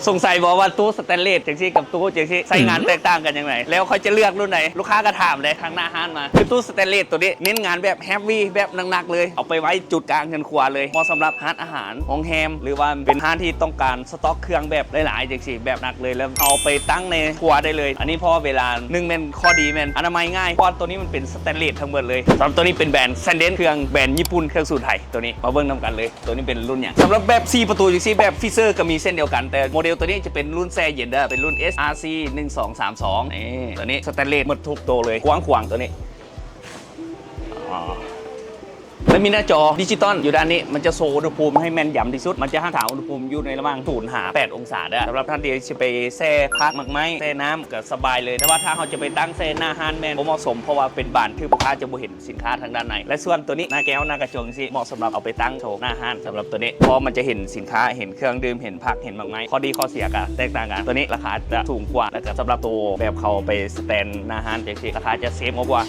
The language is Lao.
ສົງໄສບໍ່ວ່າຕູ້ສະແຕນເລດຈັ່ງຊີ້ກັບຕູ້ຈັ່ງຊີ້ ໃຊ້ງານ ອືມ ແຕກຕ່າງກັນຈັ່ງໃດ? ແລ້ວຂ້ອຍຈະເລືອກລຸ້ນໃດ? ລູກຄ້າກໍຖາມເດ້ ທາງໜ້າຮ້ານມາ. ຄືຕູ້ສະແຕນເລດໂຕນີ້ ເນັ້ນງານແບບ heavy ແບບໜັກໆເລີຍ ເອົາໄປໄວ້ຈຸດກາງເຮືອນຄົວເລີຍ ເໝາະສຳລັບຮ້ານອາຫານ, ໂຮງແຮມ ຫຼືວ່າເປັນຮ້ານທີ່ຕ້ອງການສະຕັອກເຄື່ອງແບບຫຼາຍໆຈັ່ງຊີ້ ແບບໜັກເລີຍ ແລ້ວເອົາໄປຕັ້ງໃນຄົວໄດ້ເລີຍ. ອັນນີ້ເພາະວ່າເວລາ ໜຶ່ງແມ່ນຂໍ້ດີແມ່ນອະນາໄມງ່າຍ ເພາະວ່າໂຕນີ້ມັນເປັນສະແຕນເລດທັງໝົດເລີຍ. ສຳລັບໂຕນີ້ເປັນແບຣນ Sanden ເຄື່ອງແບຣນຍີ່ປຸ່ນ ເຄື່ອງສູນໄພ. ໂຕນີ້ມາເບິ່ງນຳກັນເລີຍ ໂຕນີ້ເປັນລຸ້ນຫຍັງ? ສຳລັບແບບສີ່ປະຕູຈັ່ງຊີ້ ແບບ Fisher ກໍມີເຊັ່ນດຽວກັນ ແຕ່ໂມເດວໂຕນີ້ຈະເປັນລຸ້ນແຊ່ເຢັນເດີ ເປັນລຸ້ນ SRC ໜຶ່ງສອງສາມສອງ ນີ້ ໂຕນີ້ສະແຕນເລດໝົດທຸກໂຕເລີຍ ກວ້າງຂວາງໂຕນີ້. ອໍ ແລະມີໜ້າຈໍດິຈິຕອນຢູ່ດ້ານນີ້ ມັນຈະໂຊອຸນຫະພູມໃຫ້ແມ່ນຢຳທີ່ສຸດ ມັນຈະຮັກສາອຸນຫະພູມຢູ່ໃນລະຫວ່າງສູນຫາແປດອົງສາເດີ. ສຳລັບທ່ານທີ່ຈະໄປແຊ່ຜັກໝາກໄມ້ ແຊ່ນ້ຳ ກໍສະບາຍເລີຍ ແຕ່ວ່າຖ້າເຮົາຈະໄປຕັ້ງແຊ່ໜ້າຮ້ານແມ່ນບໍ່ເໝາະສົມ ເພາະວ່າເປັນບານ ຄືລູກຄ້າຈະບໍ່ເຫັນສິນຄ້າທາງດ້ານໃນ. ແລະສ່ວນໂຕນີ້ ໜ້າແກ້ວ ໜ້າກະຈົງຈັ່ງຊີ້ ເໝາະສຳລັບເອົາໄປຕັ້ງໂຊໜ້າຮ້ານ. ສຳລັບໂຕນີ້ ເພາະມັນຈະເຫັນສິນຄ້າ ເຫັນເຄື່ອງດື່ມ ເຫັນຜັກ ເຫັນໝາກໄມ້ ຂໍ້ດີຂໍ້ເສຍກໍແຕກຕ່າງກັນ. ໂຕນີ້ລາຄາຈະສູງກວ່າ ແລ້ວກໍສຳລັບໂຕແບບເຂົາໄປສະແຕນໜ້າຮ້ານຈັ່ງຊີ້ ລາຄາຈະເຊຟອອກກວ່າ.